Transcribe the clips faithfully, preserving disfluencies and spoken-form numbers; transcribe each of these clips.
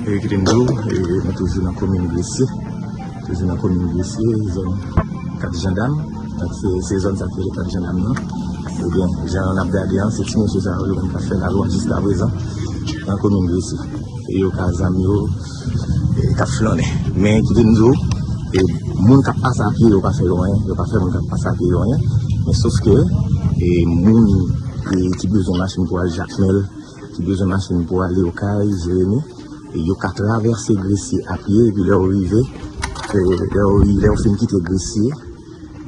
E kite m di w, e, nou toujou nan komin Gresye. Toujou nan komin Gresye, zòn Kat Jandam. Donk, se, se zòn sa ki rele Kat Jandam nan. Ebyen, jan n ap gade an, se ti mesye sa yo, yo menm k ap fè lalwa jiskaprezan nan komin Gresye. E yo ka zam yo, e, k ap flannen. Men, kite m di w, e, moun k ap pase a pye, yo pa fè yo anyen. Yo pa fè moun k ap pase a pye yo anyen. Men, sof ke, e, moun, e, ki bezwen machin pou al Jakmèl, ki bezwen machin pou ale Okay, Jeremi, e yo ka travèse Gresye a pye, epi lè yo rive, e, lè yo, lè yo fin kite Gresye,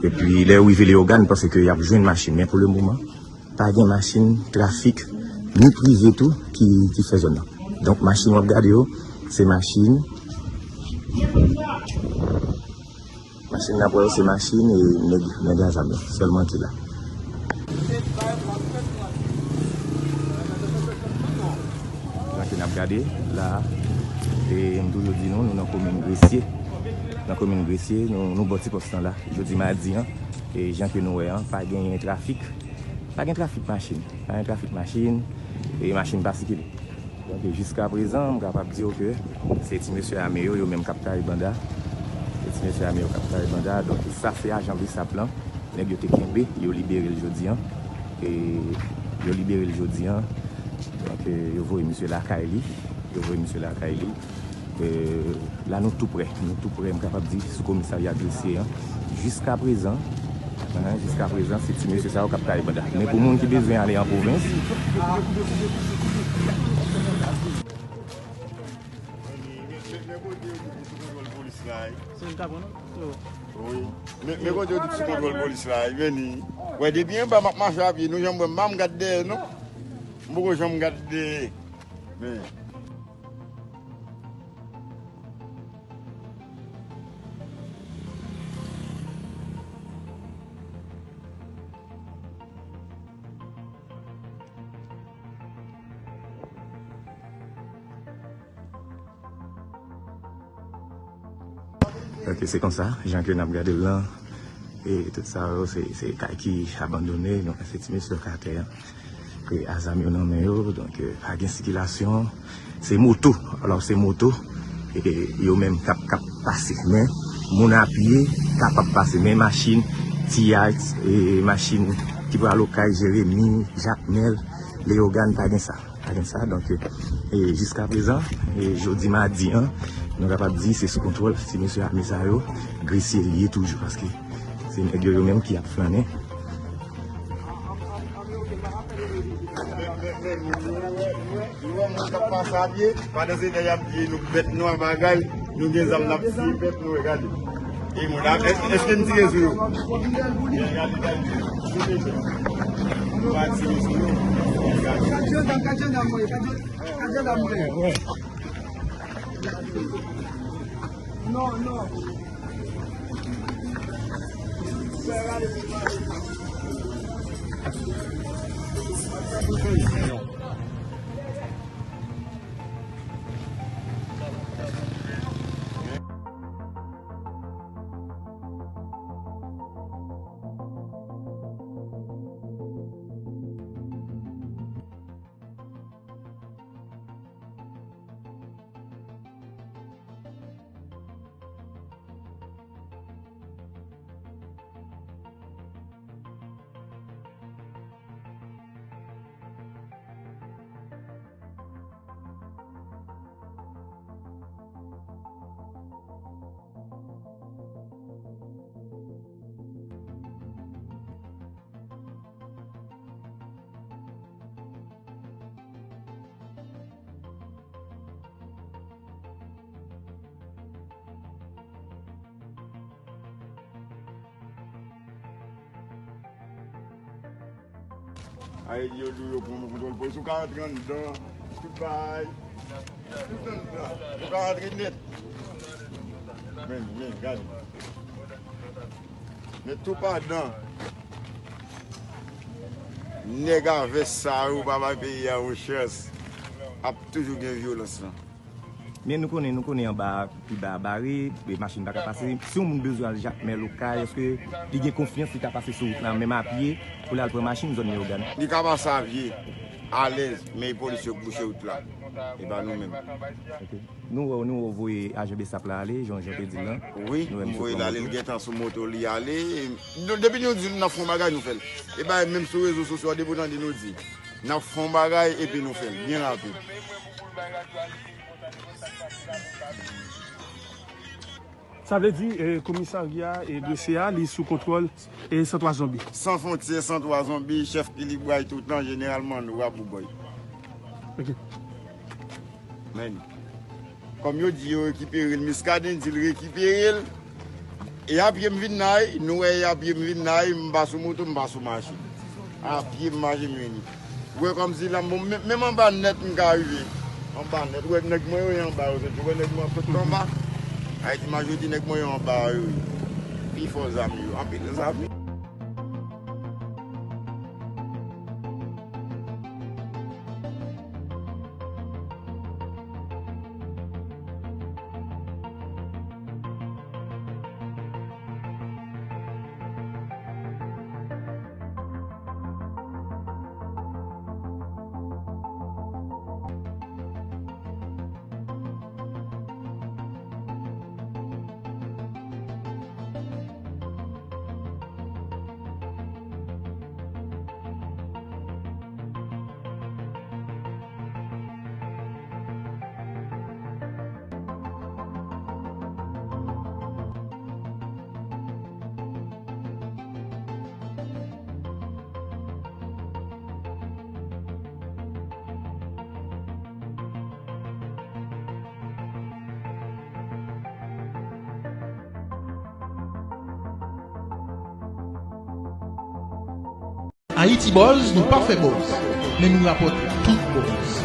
epi lè yo rive Leyogàn, m panse ke y ap jwenn machin. Men pou le moman, pa gen machin trafik, ni prive tou, ki, ki fè zòn nan. Donk, machin w ap gade yo, se machin Machin n ap wè yo se machin e nèg, nèg a zam yo sèlman ki la. Jan ke n ap gade la, e m toujou di nou, nou nan komin Gresye. Nan komin Gresye, nou, nou bò ti pòs lan la. Jodi madi an, e jan ke nou wè an, pa genyen trafik. Pa gen trafik machin. Pa gen trafik machin. E machin pa sikile. Donk, jiskaprezan, m kapab di w ke se ti mesye ame yo, yo menm k ap taye banda. Se ti mesye ame yo k ap taye banda. Donk, sa se ajan BSAP lan. Nèg yo te kenbe, yo libere l jodi an. E yo libere l jodi an. Donk, yo voye misye lakay li. Yo voye misye lakay li. E, la, nou tou prè. Nou tou prè, m kapab di, sou komisarya Gresye an. Jiskaprezan, en, jiskaprezan, se ti mesye sa yo k ap taye banda. Men pou moun ki bezwen ale an pwovens, wi. Men, men kote yo di sou kontwòl polis la, vini. Wè, depi anba m ap mache a pye, nou janm wè m pa m gad dèyè, non. M poko janm gad dèyè. Men. Ok, se konsa, jan ke n ap gade l lan, e tout sa yo, se, se kay ki abandone, donk se ti mesye yo k atè an. E a zam yo nan men yo, donk, e, pa gen sikilasyon. Se moto, alò se moto, e, yo menm k ap, k ap pase. Men, moun a pye kapab pase. Men machin, T X, e, machin ki pral Okay, Jeremi, Jakmèl, Leyogàn, pa gen sa. Pa gen sa, donk, e, jiskaprezan, e, jodi madi an, nou kapab di se sou kontwòl ti mesye ame sa yo, Gresye li ye toujou, paske se nèg yo, yo menm ki ap flannen. Nou wè moun k ap pase a pye, pandan se tan y ap di nou bèt nwa bagay, nou gen zam n ap tiye pèp nou, gade. E moun ap, èske, èske n tire sou yo? Gade, gade. Nou pa tire sou yo. Gade. Non, non. Ay, yo di yo pran kontwòl polis, ou ka rantre anndan, tout bagay, tout anndan, ou ka rantre nèt. Men, men, gade. Men tou padan, nèg a vès sa yo pa bay peyi a yon chans, ap toujou gen vyolans lan. Men nou konnen, nou konnen anba, pi ba a bare, e machin pa ka pase. Si yon moun bezwen al Jakmèl, Okay, èske li gen konfyans li ka pase sou wout la, menm a pye, pou l al pran machin zòn Leyogàn? Li ka pase a pye. alèz, men e polis yo k bouche wout la. E pa nou menm. Nou wè nou voye ajan besap la ale, jan jan te di l lan. Wi, m voye l ale, l gentan sou moto li ale. Depi nou di n ap fè yon bagay, nou fè l. E pa menm sou rezo sosyo a, depi w tande nou di n ap fè yon bagay epi nou fè l byen rapid. Sa vle di komisarya e dosye a li sou kontwòl e san twa zonbi. San fwontyè, san twa zonbi, chèf ki li bway toutan, jeneralman nou a boubòy. Ok. Men kòm yo di yo rekipere l, Muscadin di l rekipere l. E apye m vin la wi, nou wè e apye m vin la wi, m pa sou moto, m pa sou machin. Apye m mache m vini. Ou wè kòmsi la m bon, menm anba nèt m ka rive. Anba nèt, ou wè nèg mwen yo ye anba yo, soti, ou wè nèg mwen ap sot anba. Ayiti majorite nèg mwen yo anba yo ye. Pi fò zam yo, anpil zam. Ayiti Buzz, nou pa fè buzz, men nou rapòte tout buzz.